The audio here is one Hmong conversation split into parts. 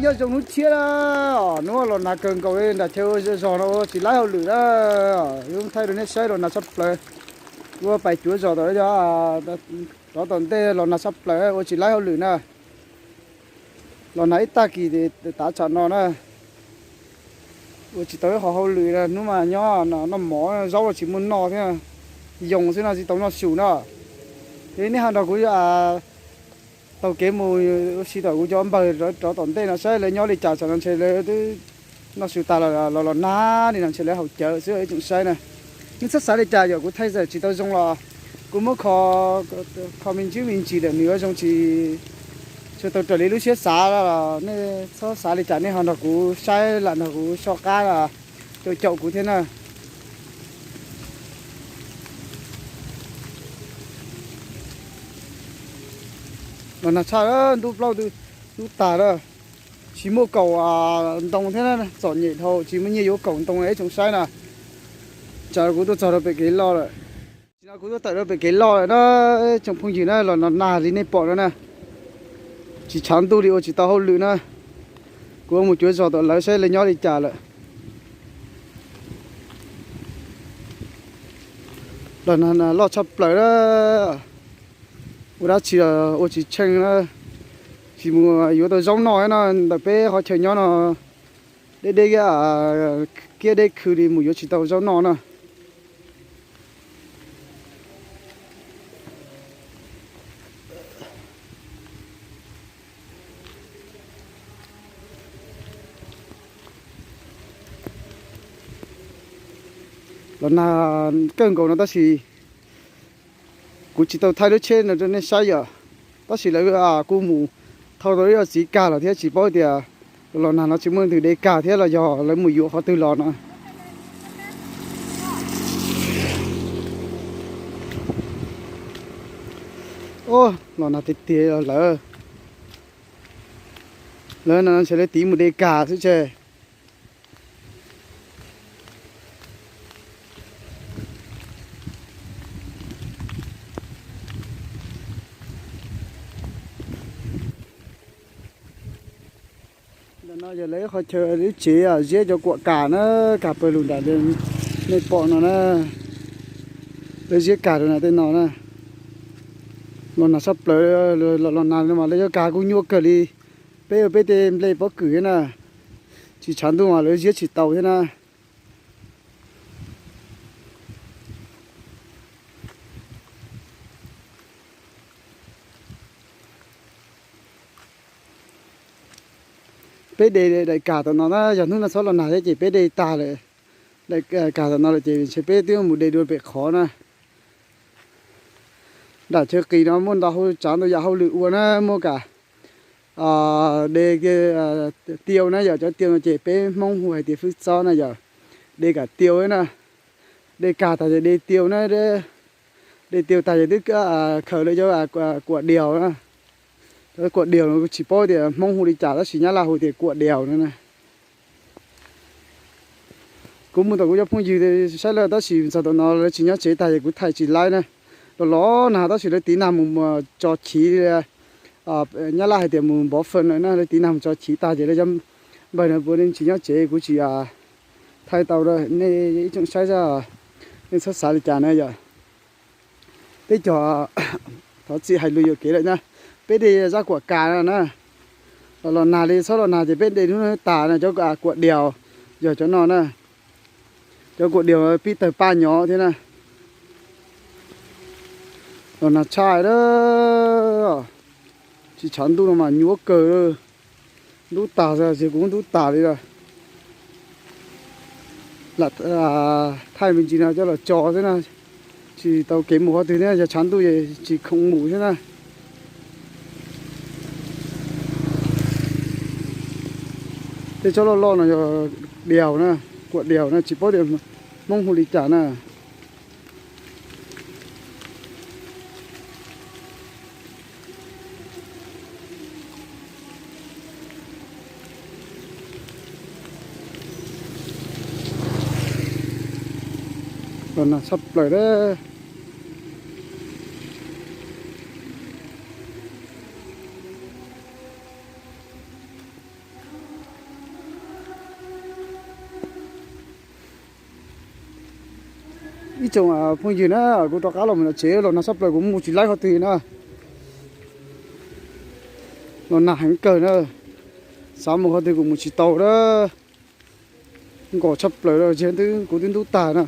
Nyob zoo hnub tshiab na, hnub los nag kawg nkaus li nram chaw ua zog no ua tsis laib hauj lwm na. Zoo thaij rau nej saib los nag tshaj plaws. Ua pais cuav zos tom, rov tom ntej los nag tshaj plaws ua tsis laib hauj lwm na. Los nag ib tag kis tav tsam no na, ua tsis tau ib qho hauj lwm na. Hnub mas nyob noj mov zaub los tsis muaj noj thiab, yoo xwb no tsis tau noj su na. Ces nej ho nrog kuv taug kev mus ua si tom kuv cov npawg rov tom ntej no saib lawv nyob li cas, tsam no ntshe lawv twb noj su tas los los nag li no ntshe lawv haus cawv xwb ib tsoom saib na. Nej txhob xav li cas, yog kuv thaij tawm tsis tau zoo los kuv muab kho kho me ntsis me ntsis lawm nws yuav zoo tsis tshua tau raws li lub siab xav los nej txhob xav li cas, nej ho nrog kuv saib lam nrog kuv soj qab caum caum kuv thiab na. Los nag tshaj, ntub plaub ntub tag lawm. Tsis muaj kaum ntoo thiab, txom nyem dhau tsis muaj nyiaj yuav kaum ntoo ib tsoom saib na. Tsam kuv tuaj txog rau pem kev loj lawm. Tam sim no kuv tuaj tawm rau pem kev loj lawm na, tsoom phooj ywg na, los nag li nej pom no na, tsis tshav ntuj li ua tsis tau hauj lwm na. Kuv mus cuav zos tom lawv saib lawv nyob li cas lawm. Los nag loj tshaj plaws na, ua dab tsi los ua tsis tsheej na. Tsis mus yuav tau zaub noj na, ntawm peb qhov chaw nyob no deb deb kiab deb khw li mus yuav tsis tau zaub noj na. Los nag kawg nkaus no tab sis kuv tsis tau thaij lub tsheb no rau nej saib yom. Tab sis lawv kuj mus thau tau ib co txiv kag los thiab, tsis paub tias los nag no tsis muaj leej twg de kag thiab los yog lawv mus yuav qhov twg los no. Los nag tiag tiag los lawv, lawv no ntshe lawv tiv mus de kag xwb tse. Ntawm no yog lawv ib qho chaw lub tsev ziab cov kuam kas na, kas pawg lug nram nej pom no na. Lawv ziab kas rau nram tej no na. Los nag tshaj plaws, los nag no mas lawv cov kas kuj nyuaj kawg li. Peb ua peb tej nplej pob kws thiab na, tsis tshav ntuj mas lawv ziab tsis tau thiab na. Peb de daim kas tom no na, yog hnub no txhob los nag thiab ces peb de tag lawm. Daim kas tom no lawm ces ntshe peb twb mus de dua pem qhov na. Nram chaw qis no muaj ntau hauj, tsav ntau yam hauj lwm ua na, muaj kam de tiau na yom, cov tiau no ces peb Hmoob hu hais tias fwj txob na yom, de kam tiau na, de kas tas ces de tiau na, de tiau tas ces twb khaws lawv cov kuam diaus na. Cov kuam diaus no tsis paub tias Hmoob hu li cas tab sis Nyab Laj hu tias kuam diaus no na. Kuv mus tom kuv cov phooj ywg saib lawv tab sis txog tom no lawv tsis nyob tsev tag ces kuv thaij tsis laib na. Los los nag tab sis lawv tiv nag mus tso chiv, Nyab Laj hais tias mus npov fee na, lawv tiv nag mus tso chiv tag ces lawv cov npawg no puav leej tsis nyob tsev, kuv tsis thaij tau nej ib tsoom saib, nej txhob xav li cas na yom. Peb cov thov txim hais lus yuam kev lawm na, peb de zaj kuam kas no na. Los los nag li txhob los nag ces peb de hnub tas no cov kuam diaus, yog cov no na, cov kuam diaus pib tawg paj nyov thiab na. Los nag tshaj na, tsis tshav ntuj no mas nyuaj kawg, ntub tas xwb, kuv ntub tas li lawm. Lam thaij me ntsis no coj los tso xwb na, tsis tau kev mus qhov twg thiab, yog tshav ntuj es tsis khoom mus thiab na. Tej tsob loj loj no yog diaus na, kuam diaus na, tsis paub tias Hmoob hu li cas na. Los nag tshaj plaws lawm. Ib tsoom phooj ywg na, kuv rov qab los mus tom tsev, los nag tshaj plaws kuv mus tsis laib qhov twg na. Los nag heev kawg na, xav mus qhov twg kuv mus tsis tau na. Nkos tshaj plaws, kuv twb ntub tag na.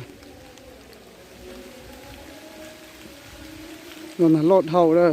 Los nag loj dhau na.